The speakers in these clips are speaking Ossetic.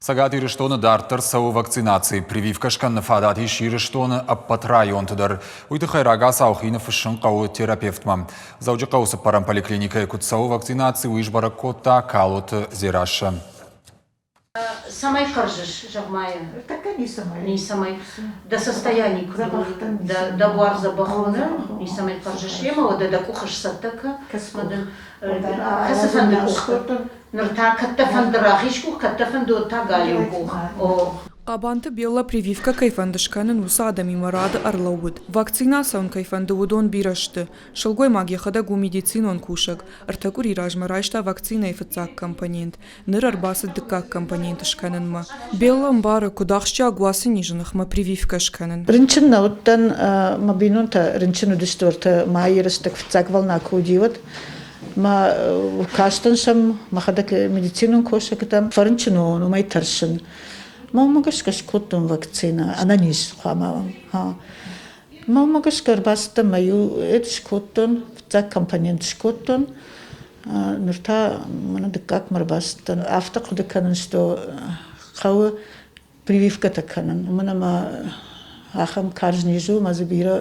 Цӕгат Ирыстоны дарддӕр цӕуы вакцинаци. Прививкӕ скӕныны фадат ис Ирыстоны ӕппӕт районты дӕр. Уый тыххӕй рагацау хи ныффыссын хъӕуы терапевтмӕ. Дзӕуджыхъӕуы цыппӕрӕм поликлиникӕйы куыд цӕуы вакцинаци, уый сбӕрӕг кодта Калоты Дзерассӕ. Цӕмӕй хъӕрзыс, зӕгъ-ма йӕ? Ныртӕккӕ ницӕмӕй. Ницӕмӕй. Дӕ состояние куыд у? Дӕ буар дзӕбӕх у, нӕ? Ницӕмӕй хъӕрзыс емӕ, уӕдӕ дӕ къух сцӕттӕ кӕ. Кӕцыфӕнды къухты. Ныр та кӕд дӕ фӕнды рахиз къух, кӕд дӕ фӕнды, уӕд та галиу къух. О. Хъабанты Белла прививкӕ кӕй фӕнды скӕнын, уыцы адӕмимӕ рады ӕрлӕууыд. Вакцинӕ цӕуын кӕй фӕнды, уыдон бирӕ сты. Сылгоймаг йӕхӕдӕг у медицинон кусӕг. Ӕртӕ къуыри размӕ райста вакцинӕйы фыццаг компонент. Ныр ӕрбацыд дыккаг компонент скӕнынмӕ. Белла ӕмбары, куыд ахсджиаг у ацы низы ныхмӕ прививкӕ скӕнын. Рынчын нӕ уыдтӕн, мӕ бинонтӕ рынчын уыдысты ӕртӕ мӕйы рӕстӕг фыццаг волна куы уыди, уӕд. Мӕ кастӕн сӕм мӕхӕдӕг медицинон кусӕгтӕм фӕрынчын уон, уымӕй тӕрсын. Мӕ уымӕ гӕсгӕ скодтон вакцинӕ, ӕнӕниз хъуамӕ уон. Мӕ уымӕ гӕсгӕ ӕрбацыдтӕн мӕ иу эд скодтон, фыццаг компонент скодтон. Ныр та мӕнӕ дыккагмӕ ӕрбацыдтӕн. Афтӕ хъуыды кӕнын, что хъӕуы прививкӕтӕ кӕнын, уымӕн ӕмӕ ахӕм карз низ у, ӕмӕ дзы бирӕ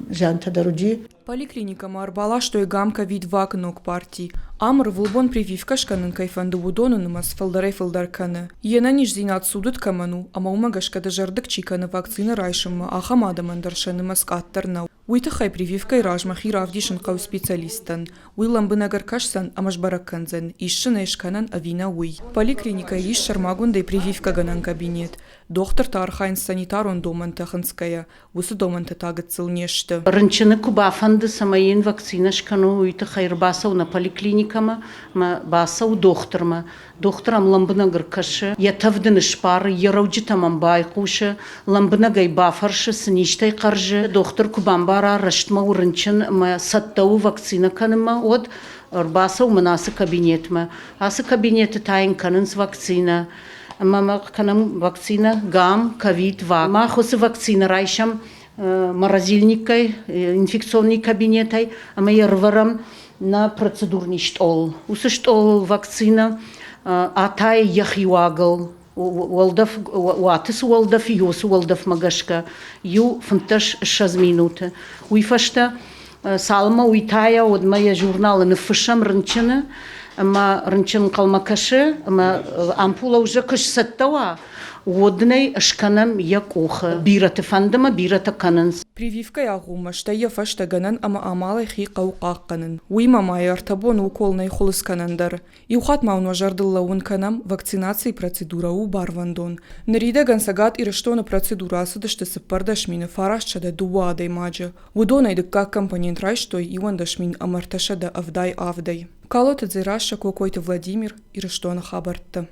зиантӕ дӕр уыди. Поликлиникӕмӕ ӕрбаластой гам-ковид-вак ног парти. Ам ӕрвылбон прививкӕ скӕнын кӕй фӕнды, уыдоны нымӕц фылдӕрӕй-фылдӕр кӕны. Йе нӕниздзинад цудыд кӕмӕн у, ӕмӕ уымӕ гӕсгӕ дызӕрдыг чи кӕны вакцинӕ райсынмӕ, ахӕм адӕмӕн дӕр сӕ нымӕц къаддӕр нӕу. Уый тыххӕй прививкӕйы размӕ хи равдисын хъӕуы специалисттӕн. Уый лӕмбынӕг ӕркӕсдзӕн ӕмӕ сбӕрӕг кӕндзӕн, ис сын ӕй скӕнӕн ӕви нӕ, уый. Поликлиникӕйы ис сӕрмагондӕй прививкӕгӕнӕн кабинет. Дохтыртӕ архайынц санитарон домӕнтӕ хынцгӕйӕ, уыцы домӕнтӕ та гыццыл не сты. Рынчыны куы бафӕнды, цӕмӕй йын вакцинӕ скӕной, уый тыххӕй ӕрбацӕуы нӕ поликлиникӕмӕ ӕмӕ бацӕуы дохтырмӕ. Дохтыр ӕм лӕмбынӕг ӕркӕсы, йӕ тӕвд ын сбары, йӕ рӕуджытӕм ӕм байхъусы, лӕмбынӕг ӕй бафӕрсы, цы низтӕй хъӕрзы. Дохтыр куы бамбара, рӕстмӕ у рынчын ӕмӕ цӕттӕ у вакцинӕ кӕнынмӕ, уӕд ӕрбацӕуы мын ацы кабинетмӕ. Ацы кабинеты та йын кӕнынц вакцинӕ. Ӕмӕ ма кӕнӕм вакцинӕ ГАМ, ковид-2. Мах уыцы вакцинӕ райсӕм морозильниккӕй, инфекционный кабинетӕй ӕмӕ йӕ ӕрывӕрӕм нӕ процедурный стъол. Уыцы стъолыл вакцинӕ атайы йӕхи уагыл, уӕлдӕф, уаты цы уӕлдӕф и, уыцы уӕлдӕфмӕ гӕсгӕ иу 15-20 минуты. Уый фӕстӕ цалынмӕ уый тайа, уӕдмӕ йӕ журналы ныффыссӕм рынчыны, ӕмӕ рынчын ӕнхъӕлмӕ кӕсы, ӕмӕ ампула уже куы сцӕттӕ уа, уӕд ын ӕй скӕнӕм йӕ къухы. Бирӕты фӕнды ӕмӕ бирӕтӕ кӕнынц. Прививкӕйы агъоммӕ, стӕй йӕ фӕстӕ гӕнӕн ӕмӕ амалӕй хи хъӕуы хъахъхъӕнын. Уыимӕ ма йӕ ӕртӕ боны укол нӕй хуылыдз кӕнӕн дӕр. Иу хатт ма уын уӕ зӕрдыл лӕууын кӕнӕм, вакцинацийы процедурӕ у барвӕндон. Ныридӕгӕн Цӕгат Ирыстоны процедурӕ ацыдысты 14 902 адӕймаджы. Уыдонӕй дыккаг компонент райстой 11 377-ӕй. Калоты Дзерассӕ, Кокойты Владимир, Ирыстоны хабӕрттӕ.